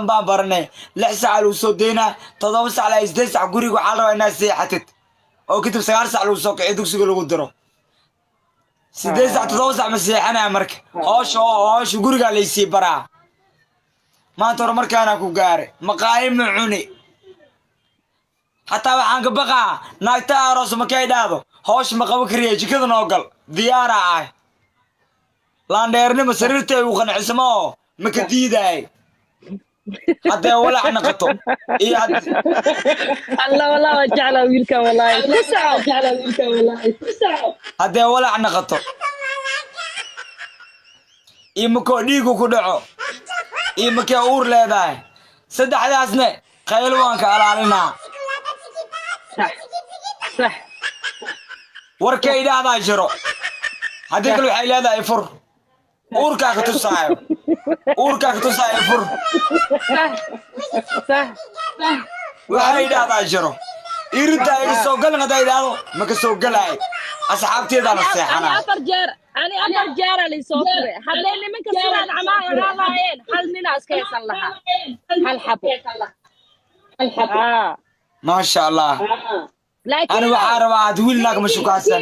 Dambaan baranay. 6 saac lagu soo deynaa, 7 sac ilaa 8 sac guriga waxaa la rabaa inaad seexatid, oo kadib 9 sac lagu soo kiciyo, dugsiga lagu diro. 8 sac, 7 sac ma seexanaya. Marka hoosha gurigaa laysii baraa. Maanta horumarkaanaa ku gaaray. Maqaayi ma cuni. Xataa waxaan ka baqaa naagta aroos markay dhahdo, "Hoosh ma qaban kariya, jikada noo gal," diyaara ah. Laandheernimo sariirta igu qancismo oo ma ka diidaay haddee walaac naqato iyo Allah, wallah waa jeclaa wiilkan, wallahi. Ku soco. Haddee walaac naqato iyo makoo dhiigu ku dhaco iyo makee uur leedahay, saddexdaasne qaylo waan ka alaalinaa. Sax sax. Warkay idhaahdaa jiro. Haddii kale waxay leedahay, "Fur." Uurkaa ka tusaayo, uurkaa ka tusaayo, "Fur." Sax sax. Waxay idhaahdaa jiro. Iriddaa iga soo galin hadday idhaahdo, ma ka soo galaay. Asxaabteedaana Ani seexanaa. Afar jeer, ani afar jeera laysoo furay. Hadday nimanka sidaan camaa ahaan lahaayeen, hal ninaa iska haysan lahaa, hal xabo. Aa. Maasha Allah. Laakiin Ani waxaa rabaa had wiil naag ma shukaansan.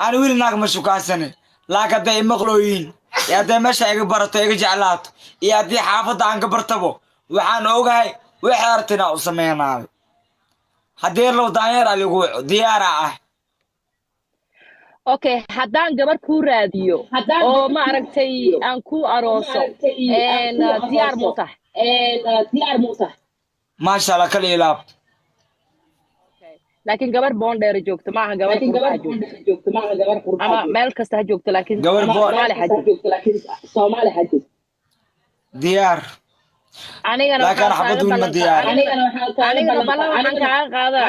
Ani wiil naag ma shukaansani, laakiin hadday imaqlooyiin iyo hadday meesha iga barato, iga jeclaato, iyo haddii xaafadda aan ka bartabo, waxaan ogahay waxay artina u sameynaayo. Haddii rabo daanyeer aligu waco, diyaara ah. Okay, haddaan gabar kuu raadiyo oo ma aragtay aan kuu arooso, diyaar muu tahay? Maasha Allah, kala ilaab. Laakiin gabar Boondheer joogto maaha, gabar qurbaha joogto ama meel kasta ha joogto, laakiin Gabar Soomaali ha joogto. Diyaar. Anigana Laakiin waxaan xabad kaaga wiil ma ballan diyaar. Anigana ballan waxaan kaaga qaadaa,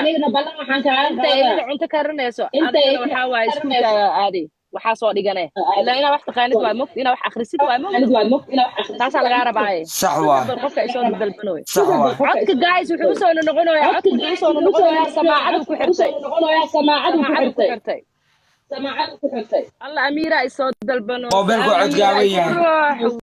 inta iyada cunto karinayso, adigana waxaa waaye iskuulkaaga aaday, waxaa soo dhigane. Ilaa inaa wax taqaanid waa mogt, inaa wax akhrisid waa mogt, taasaa lagaa rabaaye. Sax waa. Qofka isoo dalbanoy. Sax waa. Codka, guys, wuxuu usoo noqonayaa, codka wuxuu usoo noqonayaa samaacadu ku xirtay, samaacadu ku xirtay. Alla, Amiira isoo dalbano. Moobilku cod gaaban yahay. Ruux.